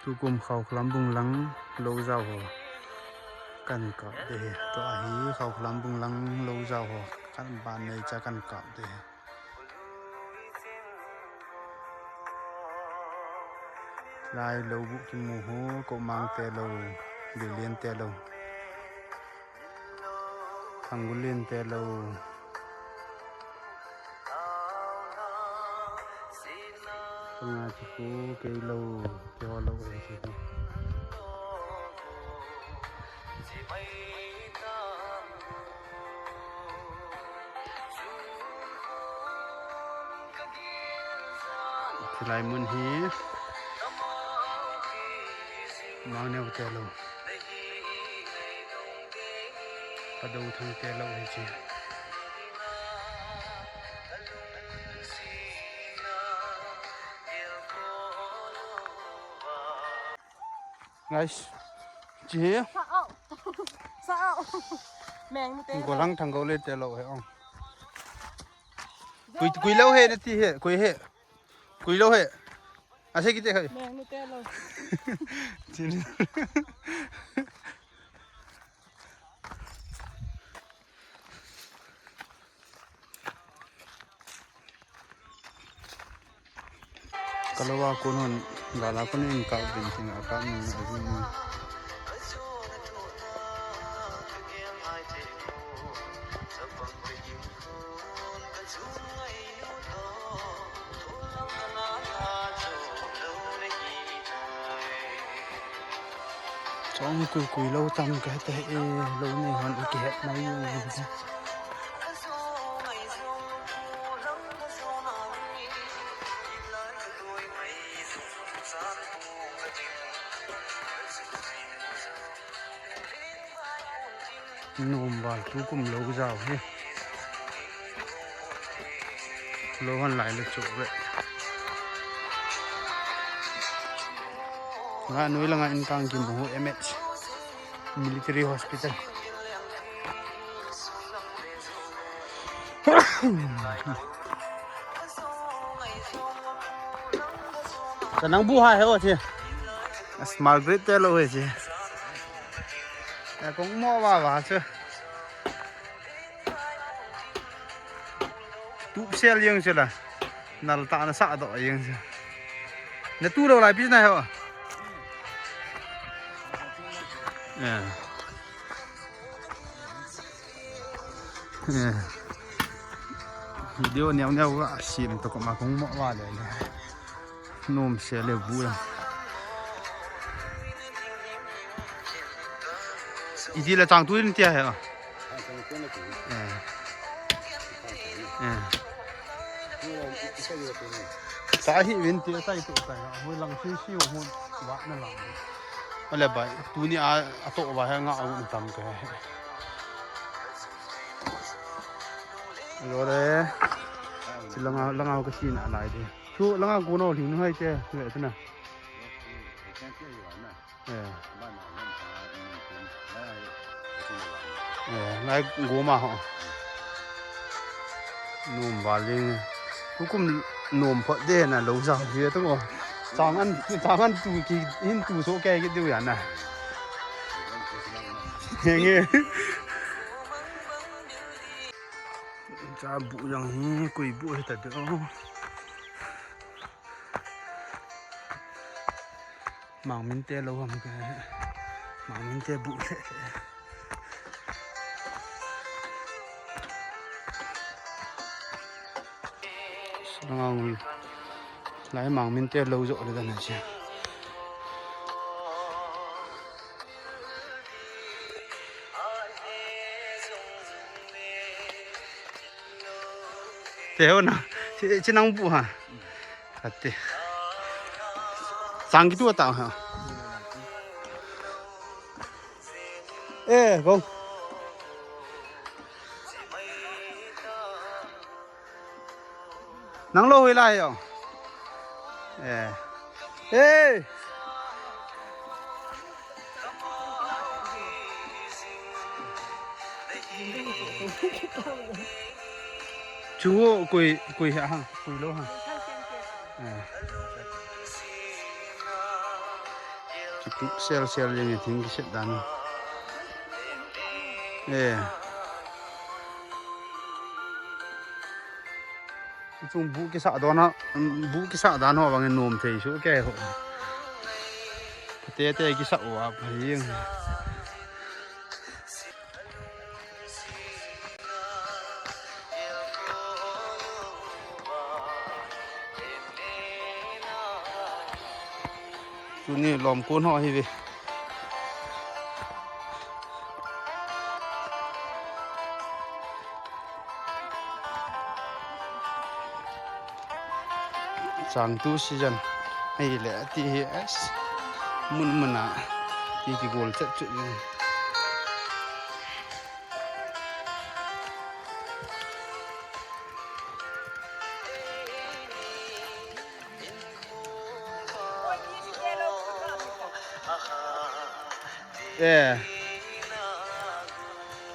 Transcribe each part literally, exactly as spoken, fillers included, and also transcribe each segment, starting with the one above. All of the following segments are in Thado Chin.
Tukum Khaokholam bung lang lou jao ho kan kap de hi. Tua hi Khaokholam bung lang lou jao ho kan ban nei cha kan kap de hi. Lai lou bu kimu ho, Komang te lou, Billion te lou. Thangulin te lou. Panga chu khu kei lou, kei ho lou ei chu. Chulai mun hi Mangneo te lou. Padou Thang te lou hi chi. Guys, chi hi. Sa au. Sa au. Meng mu te. Golang Thangou le te lou hi ong. Kui, kui lou hi nati hi, kui hi. Kui lou hi. Ase kiti khai. Meng mu te lou. Chi. Kalou a kon hon, gal a kon in kap din tin a kap ni a jin ni. Chong kui kui lou tam ka ta e, lou nei hon i kihet mai u. Nom val tukum lou jao hi. Lou hon lai le chu ve. Nga noi langa in kang kimu M H Military Hospital. Ka nang bu ha he o che. As Margaret te lou he che. Ka kong mo va va che. Tup sel jeng che la. Nal ta na sa do jeng che. Na tu lou lai pi na he o. Eh. Eh. Video neo neo ga sim to ko ma kong mo va le le. Nom se le bu la. Iti la chang tu in tia he. Eh. Eh. Sa hi vin ti sai tu sai. Hui lang si si hu va na lang. Ale bai, tuni a, a to va he nga a un tam ke. Lo le. Langa, langa ka si na lai de. Chu langa ko no ling hai te, le tena. Eh. Eh, ngai goma ho. Nom val jeng. Tukum nom phot de na lou jao hi tu ko. Chang an, chang an tu ki, in tu so ke ki diu ya na. Henge. Cha bu jang hi, kui bu hi ta de. Mangmin te lou ham ke. Mangmin te bu le le. Sangang lai Mangmin te lou jo le dan che. Te ho na. Chi, chi nang bu ha. Ate. Chang kitu ta ha. Eh, go. Nang lou hui lai yo. Eh. Eh. Chu kui, kui ha, ha, kui lou ha. Eh. Tup sel sel jeng e, thing kiset dan. Eh. Chung bu kisa dan a, bu kisa dan ho bang nom thei su ke ho. Te te kisa u a pa jeng. Tuni lom kun ho hi ve. Changtu season. Hei le ti hi es. Mun mun a. Ti kigol chet chet. Eh.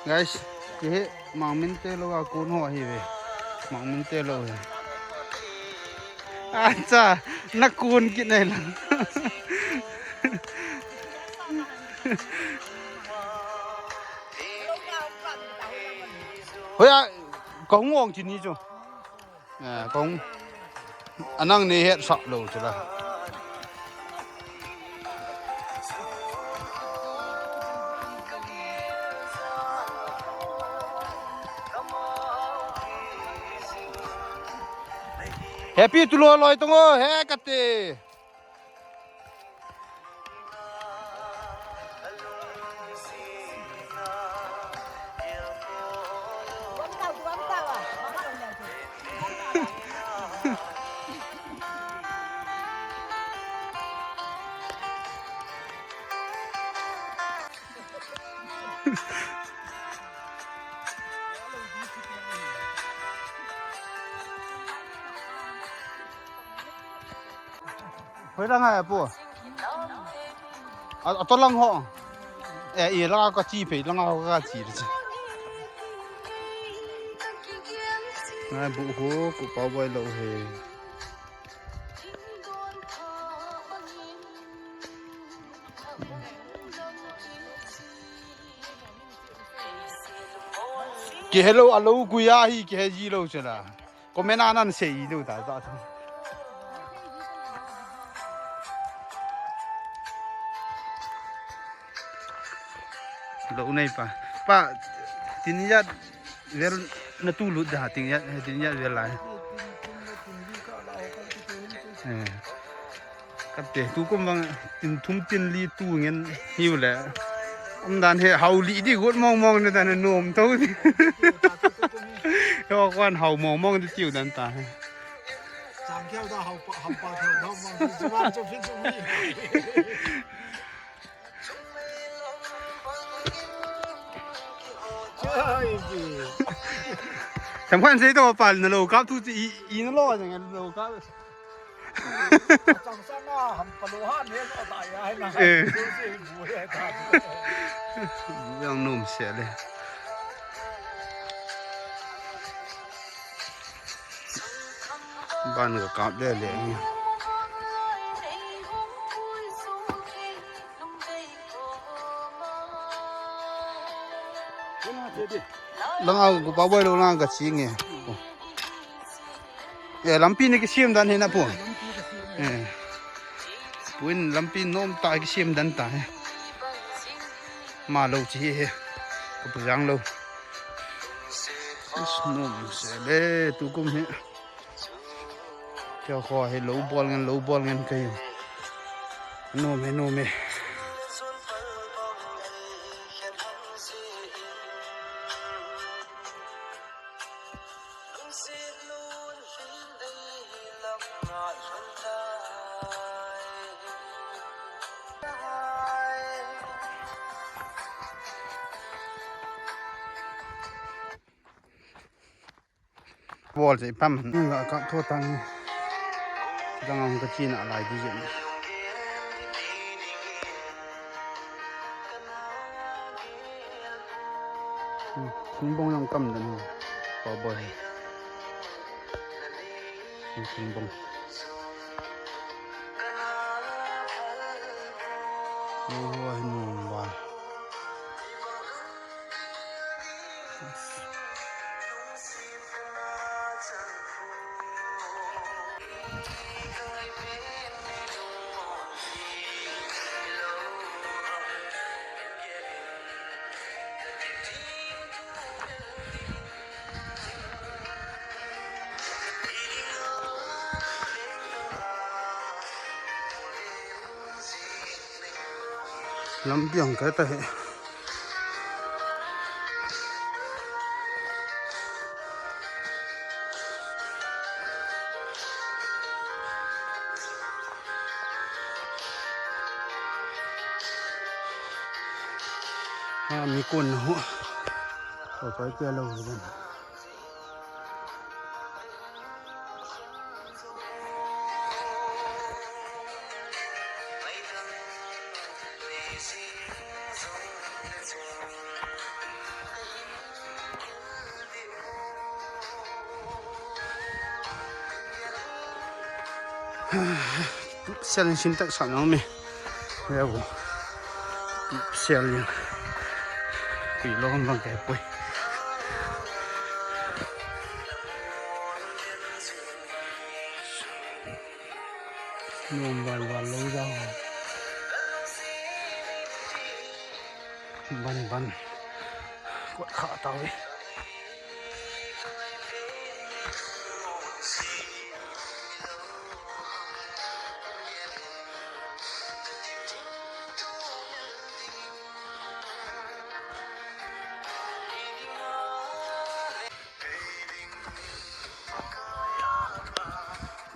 Guys, kihi mangmin te lo a kun ho hi ve. Mangmin te lo hi. Acha, na kun kit nai lang. Hoya, ka hung ong chini chu. Eh, kong anang ne het sak lo chu la. Happy tu lo loi tong o, he kate. Hoi lang hai pu. A, a to lang ho. Eh, i lang ka chi phei lang ho ka chi de. Ngai bu ho ku pa boi lo he. Kihe lou, a lou kuya hi kihe ji lou chela. Comment a nan sei lou ta ta. Lou nei pa. Pa, tin ya vel na tu lut da, tin ya, tin ya vel lai. Eh. Kate, tu kum bang tin thum tin li tu ngen hiu le. Um dan he hau li di gut mong mong ne dan nom tho di. Yo kwan hau mong mong di tiu dan ta he. Chang keu da hau pa, hau pa keu da mong di juan chu phin chu mi. Ai ki. Sam kwan sei to pa na lo kap tu ti i, i na lo jeng lo kap. Chang sang a ham pa lo ha ne lo ta ya na. Eh. Su si bu le ta. Yang nom se le. Ban ka kap le le ni. Langa ku pa boi lo langa ka chi nge. Eh, lampi ni kisem dan he na pu. Eh. Puin lampi nom ta kisem dan ta he. Ma lo chi he. Ka pu jang lo. Is nom se le tu kum he. Kya kho he lo bol ngan, lo bol ngan kai. Nom he, nom he. Bol che pam. Nga ka tho tang. Dang ang ka china lai di jen. Thing bong jong tam dan. Pa boi. Thing bong. Oi, nom val. Lampi ang kata he. Ah, mi kon na ho. Ko pai pe lo ho. Selin sintak sa nang mi. Yawo. Selin. Kui lo bang ke poi. Nom val val lo jao. Ban ban. Kot kha tao e.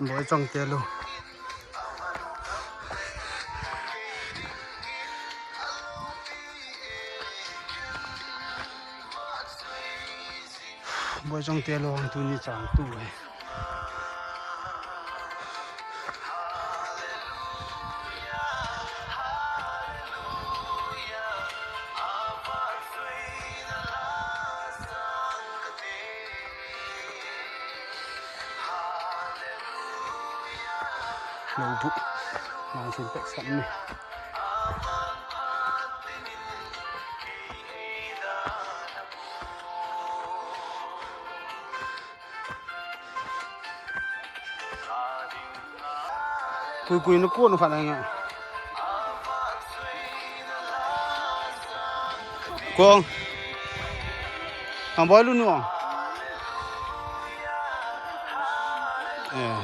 Boi chong te lo. Boi chong te lo ang tuni chang tu e. Lo bu. Nang sin tak san ni. Kui kui na kon khat a nga. Kong. Ang boi lu nu ang. Eh.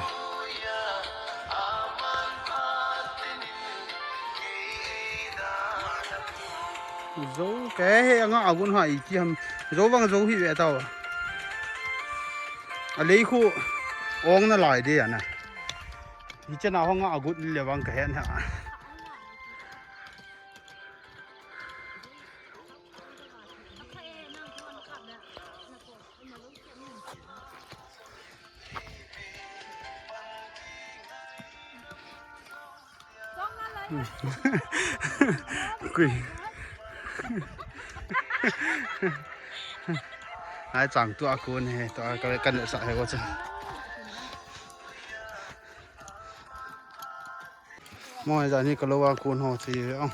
Zo ke he anga agun ha i ti ham. Zo bang zo hi ve tao. A lei khu ong na lai de ana. Hi chena hong a gut le bang ka hen ha. Kui. Ai chang tua kun he, tua ka kan sa he ko cha. Mo jani ka lo wa kun ho chi ve ong.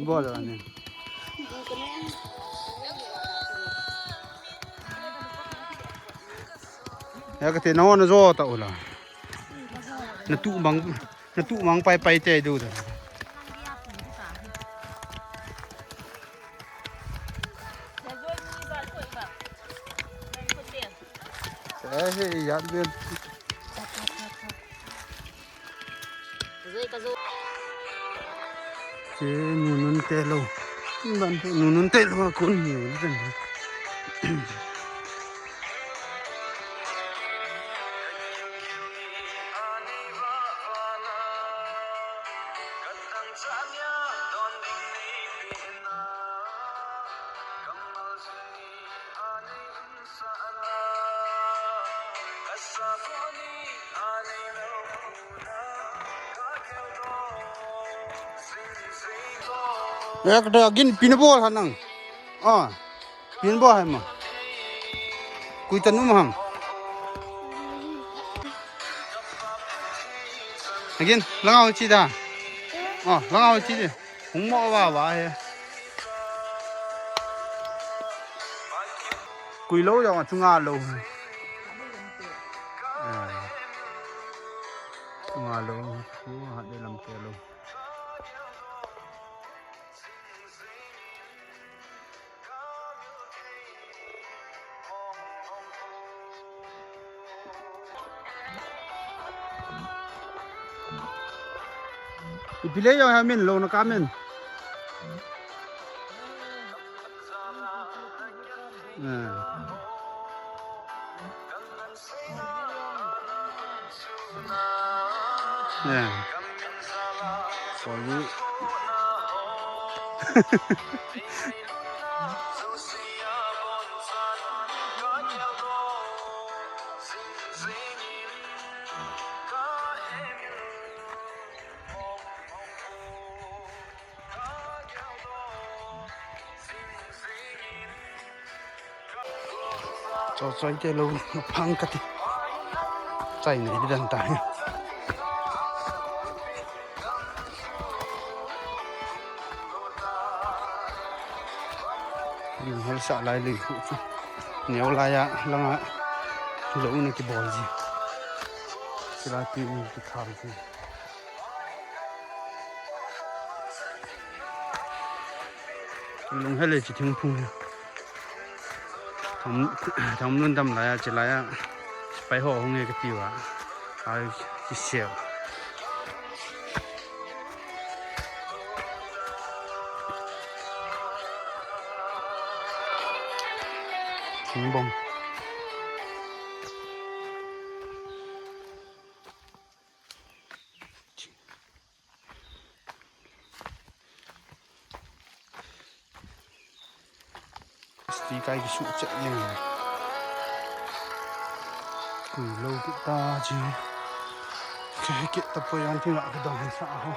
Bol ani. Ya ka te na ho na jo ta ula. Na tu mang, na tu mang pai pai te du da. Sa he ya ben. Che nunun te lo. Ban nunun te lo kun ni. Ek da gin pin bol hanang. Ah, pin bol hai ma. Kui ta num ham. Again, lang au chi da. Oh, lang au chi di. Hung mo wa wa he. Kui lo ya chu nga lo. Eh. Chu nga lo. Chu ha de lam te lo. Ipi le jong ha min lo na ka min. Eh. Yeah. Sorry. Cho choi te lo phang kati. Chai nei di dan ta. Lunghel sa lai lui hu chu. Neo lai a langa lo na kibol ji. Sila ti ni ki tham ji. Lunghel le chi thingphung. Tham, tham lun dam lai a, chi lai a. Pai ho hung e ka ti wa. Ai, ki sel. Thing bom. Sti kai ki su che yang. Kui lo ki ta ji. Ke ke ta po yang ti la ka dong sa ho.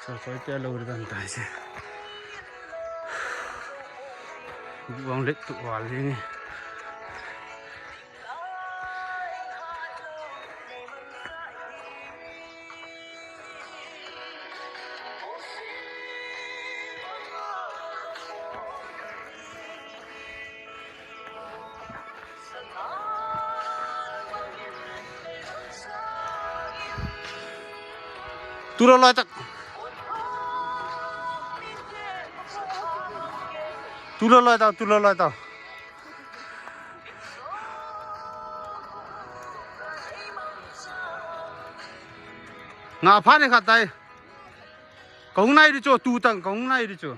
Sa choi te lo ri dan tai se. Buang let tu wal ni. Tula lai tak. Tula lai tak, tula lai tak. Nga pha ne khat tai. Kong nai di chu, tu tang kong nai di chu.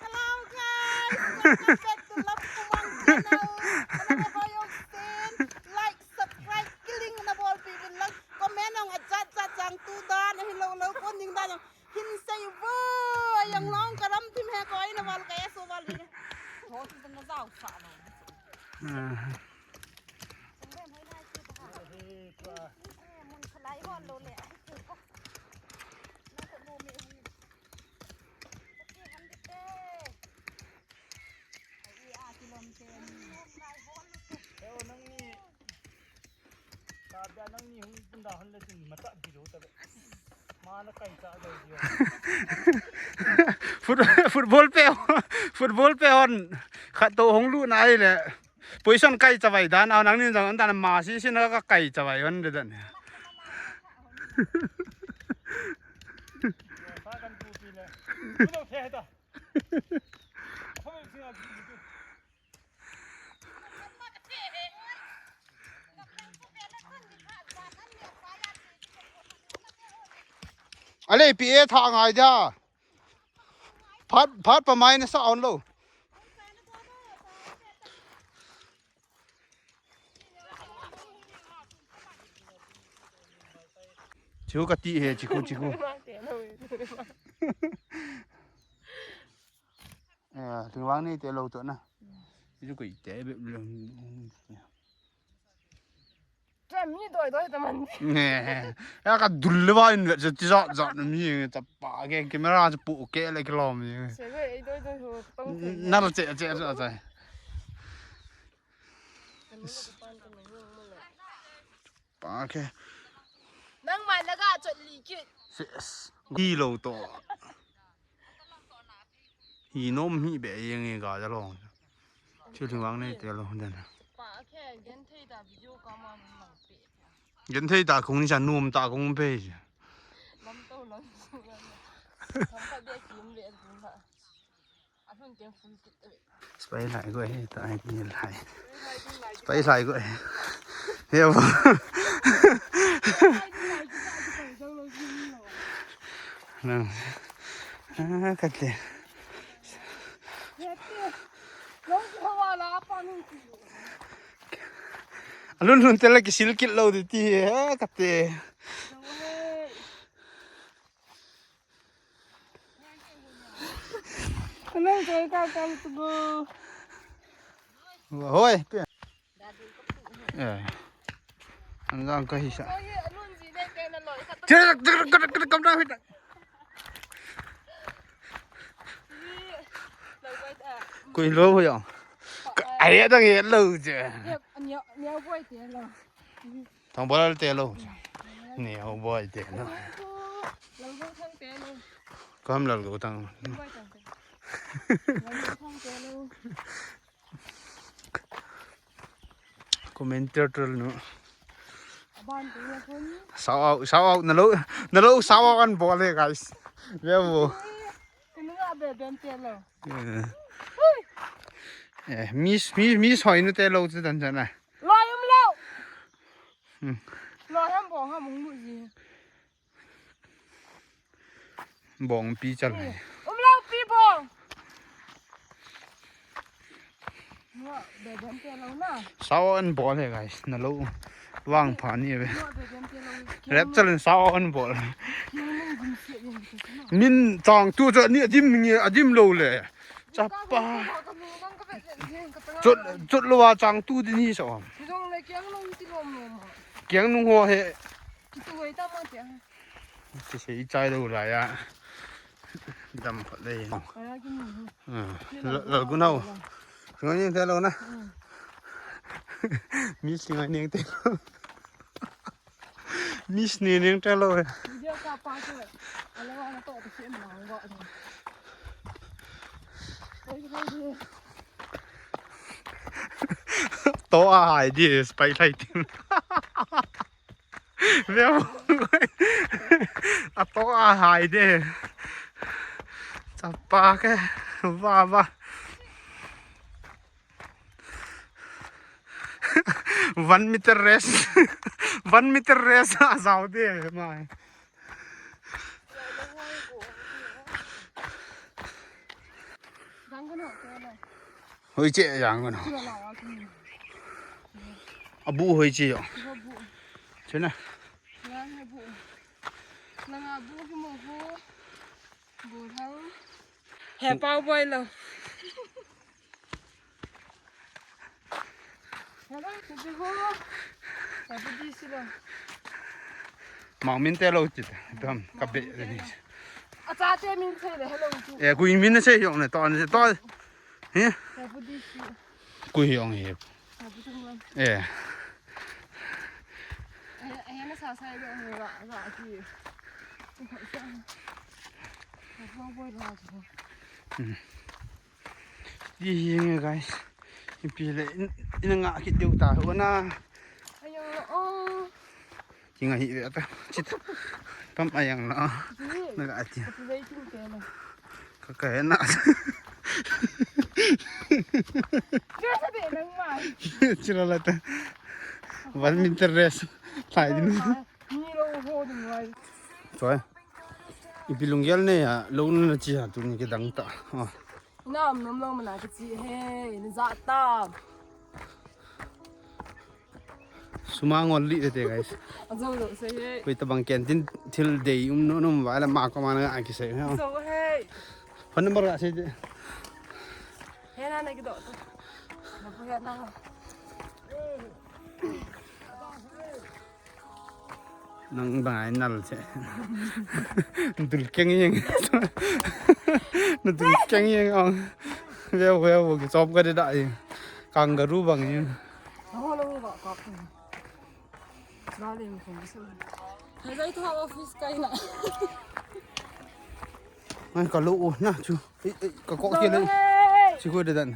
Hello guys, welcome back to Love Kumang channel. Alang aboy jong sen, like, subscribe, kiling na bolpi uvin lang, comment jong ajat jat jang tu dan, ahin lou lou kon ding dan jong hin sei vo, jong long karam thim he koi na val kaya so val ni. Ho tu na jao sa lo. Ah. Mun khalai hon lo le. Foot-, football pe, football pe hon khat to hong lu nai le. Position kai chavai dan, au nang nin jong dan ma si si na ka kai chavai hon de dan. Ale pi e tha ngai dia. Phat, phat pa mai na sa on lo. Chu kati he, chiku, chiku. Ah, lhingvang nei te lou to na. Chu koi te be lou. Tua mi doi doi ta man. Ne. Ya ka dul le va in ve ti ja ja na mi ta pa ke camera chu pu ke le ke lo mi. Se ve ei doi doi ho tong te. Na che che che che. Pa ke. Nangma na ga chot li kit. Ses. Gi lo to. Hi nom hi be yeng e ga ja long. Chu lhingvang nei te lo den. Pa ke genthei ta video ka ma nang pe. Genthei ta kong ni cha nom ta kong pe. Lam to lam. Sam ka be kim be dun ha. Spy lai ko he, ta ai ni lai. Spy lai ko he. He bo. Nang. Ah, kate. Alun lun tela kisil kit lou di ti he, kate. Anang koi ka kam tu go. Hoi. Eh. Anang ka hisa. Che, che, che, che, kam na hita. Koi lo ho ya. Ai, dang ye lo che. Nia, nia boi te lo. Thang bol te lo. Ni ho boi te lo. Lal go thang te lo. Kam lal go thang. Boi thang te. Lal go thang te lo. Commentator nu. Aban te lo kon. Shout out, shout out na lo, na lo shout out an bol le guys. Ve vo. Kunu a be ben te lo. Eh. Eh, miss, miss, miss hoi nu te lo chu dan chan na. Loi um lo. Hmm. Loi ham bong ham mung mu ji. Bong pi chal hai. Um lo pi bong. Ngo be ben te lo na. Shout out an bol he guys, na lo. Vang pha ni ve. Ngo be ben te lo. Rep chal in shout out an bol. Min chang tu cha ni adim nge adim lo le. Chapa. Chut, chut lo wa chang tu di ni so. Kiang nung ho he. Ti sei chai lo la ya. Dam phat le. Lal gun hau. Ngai ni te lo na. Mi si ngai ni te lo. Miss ni ning te lo. Video ka pa chu. Ala wa na to to sim na wa. Oi, oi, oi. To a hai di spy light. Ve mo. A to a hai di. Chapa ke. Va va. One meter race. One meter race a jao de mai. Hoi che jang kono. Abu hoi che yo. Chena. Nang abu. Nang abu ki mo ho. Bu thang. He pau boi lo. Hello, tu bi ho. He bu di si lo. Mang min te lo ti. Dam ka be ni. A cha te min se le hello tu. E, kui min se yong ne ton se ton. He? He bu di si. Kui yong he. He bu tung lo. E. He, he na sa sa lo he ga ga ti. He pau boi lo. Hmm. Di hi nge guys. Ipi le in, in nga kit deu ta ho na. Ayo, oh. Ki nga hi ve ta. Chit. Pam ayang na. Ji. Na ga ti. Ka ti ve kin ke na. Ka ka na. Ke sa de nang ma. Chira la ta. One meter race. Thai din. Ni lo ho ding wai. Choi. Ipi lunggel ne ya, lo na chi ha tu ni ke dang ta. Ah. Na um nom lo mana ke chi he, ni za ta. Sumang ol li te guys. Ajo jo se he. Koi tabang canteen thil dei um nom nom vai la ma ko ma na ki se. Jo he. Phone number ga se te. He na na ki do to. Na pu he na. Nang bang ai nal che. Dul keng yeng. Na dul keng yeng ang. Veo veo ki chop ka de da yeng. Kangaroo bang yeng. Ho lo ho ka ka. Ba le mo ko so. Hai dai to office kai na. Ai ka lo o na chu. Ei ei ka ko ke le. Chi ko de dan.